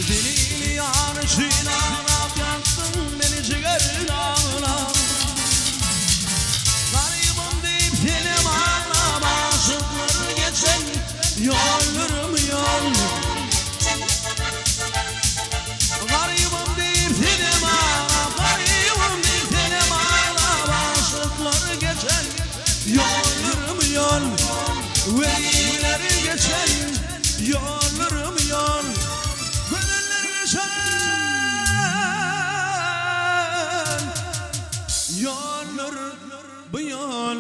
Zelili ýar üçin aglap ýatdyň meni jiger daglap. Garybym diýip senem aglap aşyklar geçen ýollarym ýol. Garybym diýip senem aglap, garybym diýip senem aglap aşyklar geçen ýollarym ýol. Weliler geçen ýollarym ýol. Gözeller geçen ýollar bu ýol.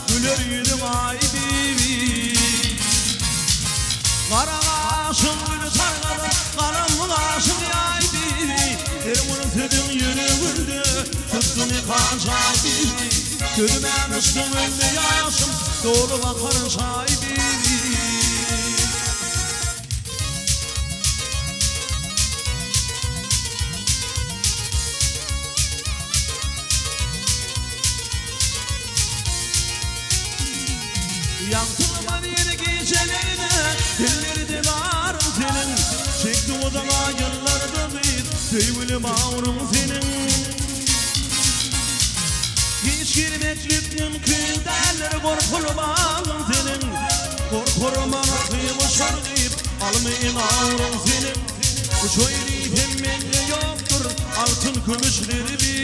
Güler ýüzüň aý bibi. Gara gaşyň güli sargadan, Galam gaşyň ýaý bibi. Her bir sözüň ýüregimde, Tutdum ýykan jaý bibi. Gözüme düşdüň indi ýaşym, Dolup akar çaý bibi. Ýagtylman ýene gijelerine, Dilleri diwarym seniň. Çekdi uzaga ýyllarda gyz, Söýgüli bagryň seniň. Hiç girmeklik mümkin däldir, Gorkulmagyň seniň. Gorkurman atym uçar diýip, Almyň awryň seniň. Uçaý diýsem mende ýokdur, Altyn kümüşleri bir.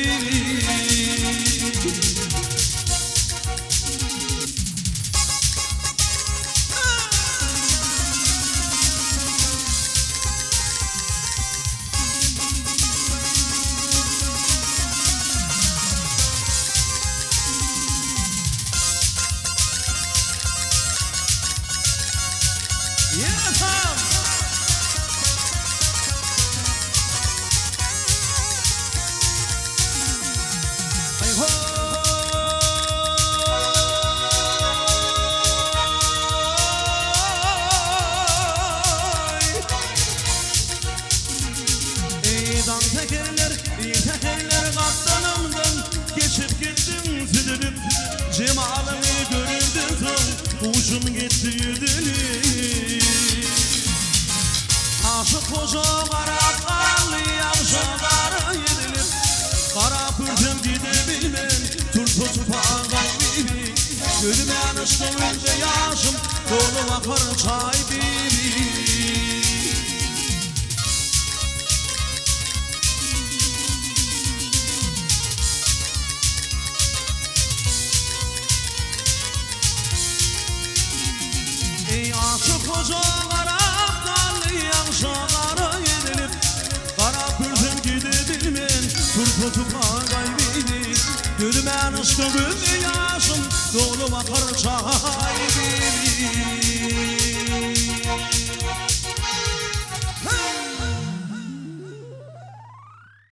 Eý daň säherler, ir säherler gapdalymdan Geçip gitdiň süzülip, jemalyňy göremden soň Huşum gitdi ýüzülip. Aşyk goja garap galdy ýagşa gara ýezilip, Garap görsem gidebilmen tursa tupan bibi. Gözüme nyşdy önde ýaşym dolup akar çaý bibi. Eý aşyk hoja garap galdy ýagşa gara ýezilip, Garap görsem gidebilmen tursa tupan gaýbyny. Gözüme nyşdy gözde ýaşym dolup akar çaý.